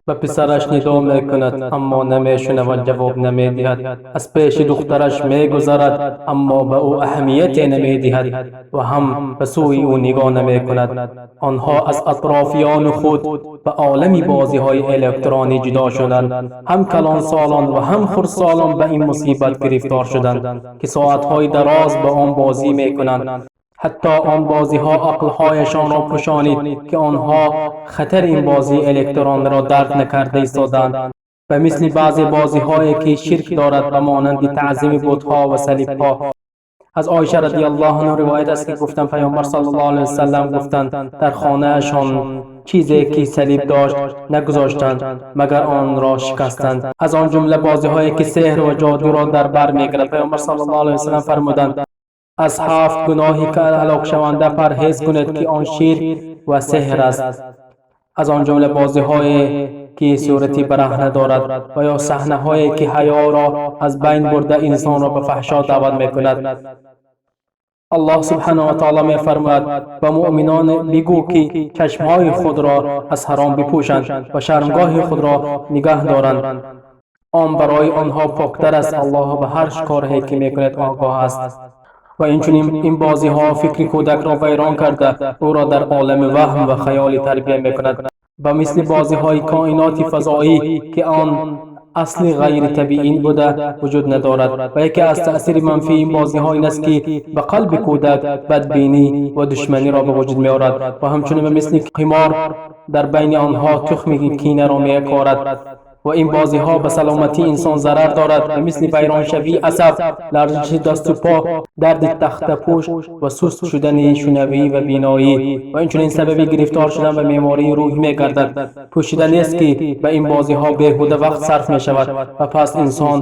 Ба писараш нидо мекунад, аммо намешунавад, ҷавоб намедиҳад. Аз пеши духтараш мегузарад, аммо ба ӯ аҳамияте намедиҳад ва ҳам ба сӯи ӯ нигоҳ намекунад. Онҳо аз атрофиёни худ ба олами бозиҳои электронӣ ҷудо шуданд. Ҳам калонсолон ва ҳам хурдсолон ба ин мусибат гирифтор шуданд, ки соатҳои дароз ба он бозӣ мекунанд. Ҳатто он бозиҳо ақлҳояшонро пӯшонид, ки онҳо хатари ин бозии электрониро дарк накарда истоданд. Ба мисли баъзе бозиҳое, ки ширк дорад, ба монанди таъзими бутҳо ва салибҳо. Аз Оиша радиаллоҳу анҳу ривоят аст, ки гуфтанд: Паёмбар саллаллоҳу алайҳи васаллам гуфтанд: дар хонаашон чизе, ки салиб дошт, нагузоштанд, магар онро шикастанд. Аз он ҷумла бозиҳое, ки сеҳр ва ҷодуро дар бар мегирад. Паёмбар саллаллоҳу алайҳи васаллам фармуданд: аз ҳафт гуноҳи ҳалокшаванда парҳез кунед, ки он ширк ва сеҳр аст. Аз он ҷумла бозиҳое, ки сурати бараҳна дорад ва ё саҳнаҳое, ки ҳаёро аз байн бурда, инсонро ба фаҳшо даъват мекунад. Аллоҳ субҳанаҳу ва таоло мефармояд: ба муъминон бигӯ, ки чашмҳои худро аз ҳаром бипӯшанд ва шармгоҳи худро нигаҳ доранд. Он барои онҳо поктар аст. Аллоҳ ба ҳар коре, ки мекунед, огоҳ аст. Ва инчунин ин бозиҳо фикри кӯдакро вайрон карда, ӯро дар олами ваҳм ва хаёлӣ тарбия мекунад, ба мисли бозиҳои коиноти фазоӣ, ки он асли ғайритабиӣ буда, вуҷуд надорад. Ва яке аз таъсири манфии ин бозиҳо ин аст, ки ба қалби кӯдак бадбинӣ ва душманиро ба вуҷуд меорад ва ҳамчунин ба мисли қимор дар байни онҳо тухми кинаро мекорад. Ва ин бозиҳо ба саломатии инсон зарар дорад, ба мисли вайроншавии асаб, ларзиши дасту по, дарди тахтапушт ва суст шудани шунавӣ ва биноӣ ва инчунин сабаби гирифтор шудан ба бемории рӯҳӣ мегардад. Пӯшида нест, ки ба ин бозиҳо беҳуда вақт сарф мешавад ва пас инсон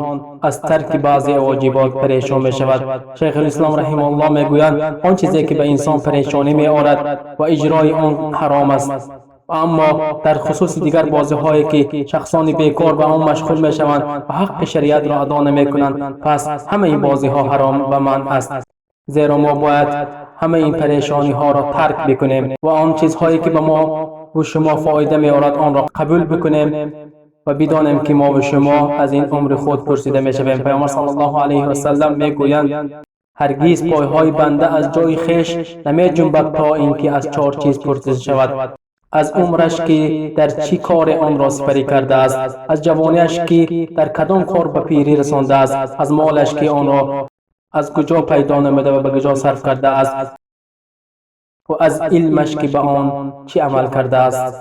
аз тарки баъзе воҷибот парешон мешавад. Шайхулислом раҳимауллоҳ мегӯянд: он чизе, ки ба инсон парешонӣ меорад ва иҷрои он ҳаром аст. Аммо дар хусуси дигар бозиҳое, ки шахсони бекор ба он машғул мешаванд ва ҳаққи шариатро адо намекунанд, пас ҳамаи ин бозиҳо ҳаром ва манъ аст. Зеро мо бояд ҳамаи ин парешониҳоро тарк бикунем ва он чизҳое, ки ба мо ву шумо фоида меорад, онро қабул бикунем ва бидонем, ки мо ву шумо аз ин умри худ пурсида мешавем. Паёмбар саллаллоҳу алайҳи васаллам мегӯянд: ҳаргиз пойҳои банда аз ҷои хеш намеҷунбад, то ин ки аз чор чиз пурсида шавад: аз умраш, ки дар чӣ коре онро сипарӣ кардааст, аз ҷавониаш, ки дар кадом кор ба пирӣ расондааст, аз молаш, ки онро аз куҷо пайдо намуда ва ба куҷо сарф кардааст, ва аз илмаш, ки ба он чӣ амал кардааст.